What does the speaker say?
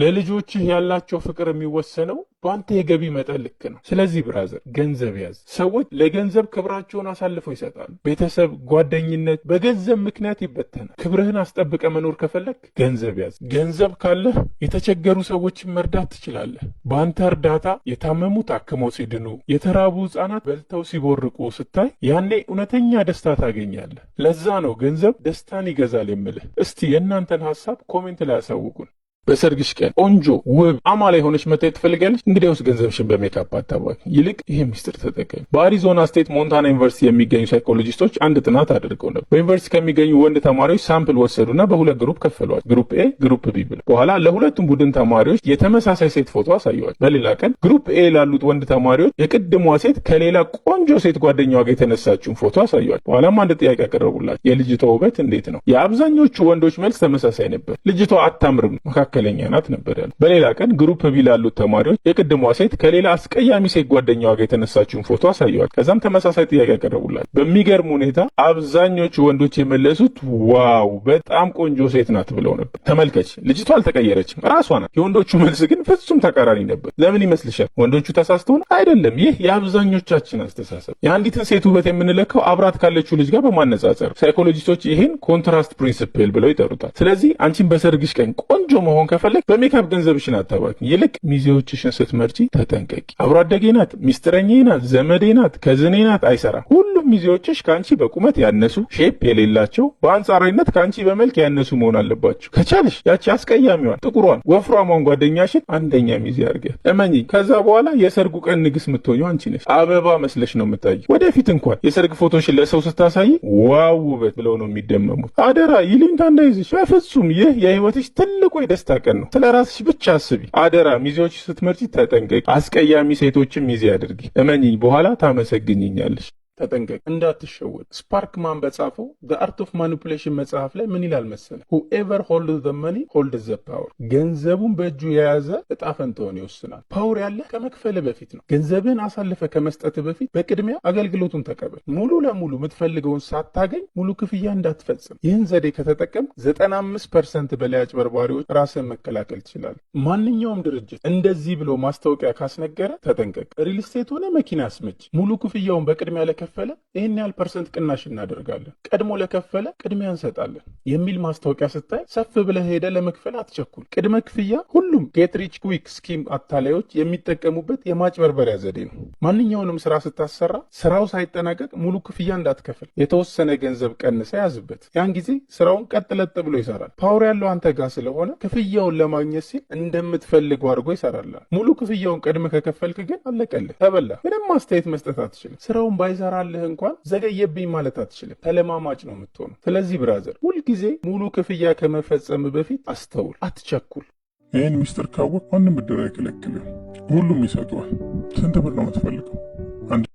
ለልጆችህ ያላቸው ፍቅር የሚወሰነው በአንተ የገቢ መጠን ልክ ነው። ስለዚህ brother፣ ገንዘብ ያዝ። ሰዎች ለገንዘብ ክብራቸውን አሳልፈው ይሰጣሉ። ቤተሰብ፣ ጓደኝነት በገንዘብ ምክንያት ይበተናል። ክብርህን አስጠብቀህ መኖር ከፈለግክ ገንዘብ ያዝ። ገንዘብ ካለህ የተቸገሩ ሰዎችን መርዳት ትችላለህ። በአንተ እርዳታ የታመሙ ታክመው ሲድኑ፣ የተራቡ ሕፃናት በልተው ሲቦርቁ ስታይ ያኔ እውነተኛ ደስታ ታገኛለህ። ለዛ ነው ገንዘብ ደስታን ይገዛል የምልህ። እስቲ የእናንተን ሀሳብ comment ላይ ያሳውቁን። በሰርግሽ ቀን ቆንጆ፣ ውብ፣ አማላይ ሆነሽ መታየት ትፈልጊያለሽ? እንግዲያውስ ገንዘብሽን በሜካፕ አታባክኚ። ይልቅ ይህ ሚስጥር ተጠቀሚ። በአሪዞና ስቴት ሞንታና ዩኒቨርሲቲ የሚገኙ ሳይኮሎጂስቶች አንድ ጥናት አድርገው ነበር። በዩኒቨርሲቲ ከሚገኙ ወንድ ተማሪዎች sample ወሰዱና በሁለት group ከፈሏቸው። Group A፣ group B ብለው። በኋላ ለሁለቱም ቡድን ተማሪዎች የተመሳሳይ ሴት ፎቶ አሳዩዋቸው። በሌላ ቀን group A ላሉት ወንድ ተማሪዎች የቅድሟ ሴት ከሌላ ቆንጆ ሴት ጓደኛዋ ጋር የተነሳችውን ፎቶ አሳዩዋቸው። በኋላም አንድ ጥያቄ ያቀረቡላቸው፣ የልጅቷ ውበት እንዴት ነው? የአብዛኞቹ ወንዶች መልስ ተመሳሳይ ነበር። ልጅቷ አታምርም፣ መካከለኛ ናት ነበር ያሉት። በሌላ ቀን group B ላሉት ተማሪዎች የቅድሟ ሴት ከሌላ አስቀያሚ ሴት ጓደኛዋ ጋር የተነሳችውን ፎቶ አሳዩዋቸው። ከዛም ተመሳሳይ ጥያቄ ያቀረቡላቸው። በሚገርም ሁኔታ አብዛኞቹ ወንዶች የመለሱት wow፣ በጣም ቆንጆ ሴት ናት ብለው ነበር። ተመልከች፣ ልጅቷ አልተቀየረችም፣ ራሷ ናት። የወንዶቹ መልስ ግን ፍጹም ተቃራኒ ነበር። ለምን ይመስልሻል? ወንዶቹ ተሳስተው ነው? አይደለም። ይህ የአብዛኞቻችን አስተሳሰብ። የአንዲትን ሴት ውበት የምንለካው አብራት ካለችው ልጅ ጋር በማነጻጸር። ሳይኮሎጂስቶች ይህን contrast principle ብለው ይጠሩታል። ስለዚህ አንቺን በሰርግሽ ቀን ቆንጆ መሆን ከፈለግሽ በሜካፕ ገንዘብሽን አታባክኚ። ይልቅ ሚዜዎችሽን ስትመርጪ ተጠንቀቂ። አብሮ አደጌ ናት፣ ሚስጥረኛዬ ናት፣ ዘመዴ ናት፣ cousin ኤ ናት አይሰራም። ሁሉም ሚዜዎችሽ ከአንቺ በቁመት ያነሱ፣ shape የሌላቸው፣ በአንጻራዊነት ከአንቺ በመልክ ያነሱ መሆን አለባቸው። ከቻልሽ ያቺ አስቀያሚዋን፣ ጥቁሯን፣ ወፍራሟን ጓደኛሽን አንደኛ ሚዜ አድርጊያት። እመኚኝ፣ ከዛ በኋላ የሰርጉ ቀን ንግስት የምትሆኚው አንቺ ነሽ። አበባ መስለሽ ነው የምትታዪው። ወደፊት እንኳን የሰርግ ፎቶሽን ለሰው ስታሳይ wow ውበት ብለው ነው የሚደመሙት። አደራ ይሉኝታ እንዳይዝሽ በፍጹም። ይህ የህይወትሽ ትልቁ የደስታ ቀን ነው። ስለ ራስሽ ብቻ አስቢ። አደራ ሚዜዎች ስትመርጪ ተጠንቀቂ። አስቀያሚ ሴቶችን ሚዜ አታድርጊ። እመኚኝ፣ በኋላ ታመሰግኚኛለሽ። ተጠንቀቅ እንዳትሸወድ። ስፓርክማን በጻፈው The Art of Manipulation መጽሐፍ ላይ ምን ይላል መሰለህ? "Whoever hold the money hold the power።" ገንዘቡን በእጁ የያዘ እጣ ፈንታውን ይወስናል። Power ያለህ ከመክፈልህ በፊት ነው። ገንዘብህን አሳልፈህ ከመስጠትህ በፊት በቅድሚያ አገልግሎቱን ተቀበል። ሙሉ ለሙሉ የምትፈልገውን ሳታገኝ ሙሉ ክፍያ እንዳትፈጽም። ይህን ዘዴ ከተጠቀምክ 95% በላይ አጭበርባሪዎች ራስህን መከላከል ትችላለህ። ማንኛውም ድርጅት እንደዚህ ብሎ ማስታወቂያ ካስነገረ ተጠንቀቅ። Real estate ሆነ መኪና አስመጪ ሙሉ ክፍያውን በቅድሚያ ለከፈለ ይህን ያህል percent ቅናሽ እናደርጋለን፣ ቀድሞ ለከፈለ ቅድሚያ እንሰጣለን የሚል ማስታወቂያ ስታይ ሰፍ ብለህ ሄደህ ለመክፈል አትቸኩል። ቅድመ ክፍያ ሁሉም get rich quick scheme አታላዮች የሚጠቀሙበት የማጭበርበሪያ ዘዴ ነው። ማንኛውንም ስራ ስታሰራ ስራው ሳይጠናቀቅ ሙሉ ክፍያ እንዳትከፍል፣ የተወሰነ ገንዘብ ቀንሰህ ያዝበት። ያን ጊዜ ስራውን ቀጥ ለጥ ብሎ ይሰራል። Power ያለው አንተ ጋር ስለሆነ ክፍያውን ለማግኘት ሲል እንደምትፈልገው አድርጎ ይሰራልሃል። ሙሉ ክፍያውን ቀድመህ ከከፈልክ ግን አለቀልህ፣ ተበላህ። ምንም አስተያየት መስጠት አትችልም። ስራውን ባይሰራልህ እንኳን ዘገየብኝ ማለት አትችልም። ተለማማጭ ነው የምትሆነው። ስለዚህ brother፣ ሁልጊዜ ሙሉ ክፍያ ከመፈጸምህ በፊት አስተውል፣ አትቸኩል። ይህን ሚስጥር ካወቅክ ማንም ብድር አይከለክልህም። ሁሉም ይሰጡሃል። ስንት ብር ነው የምትፈልገው? አንድ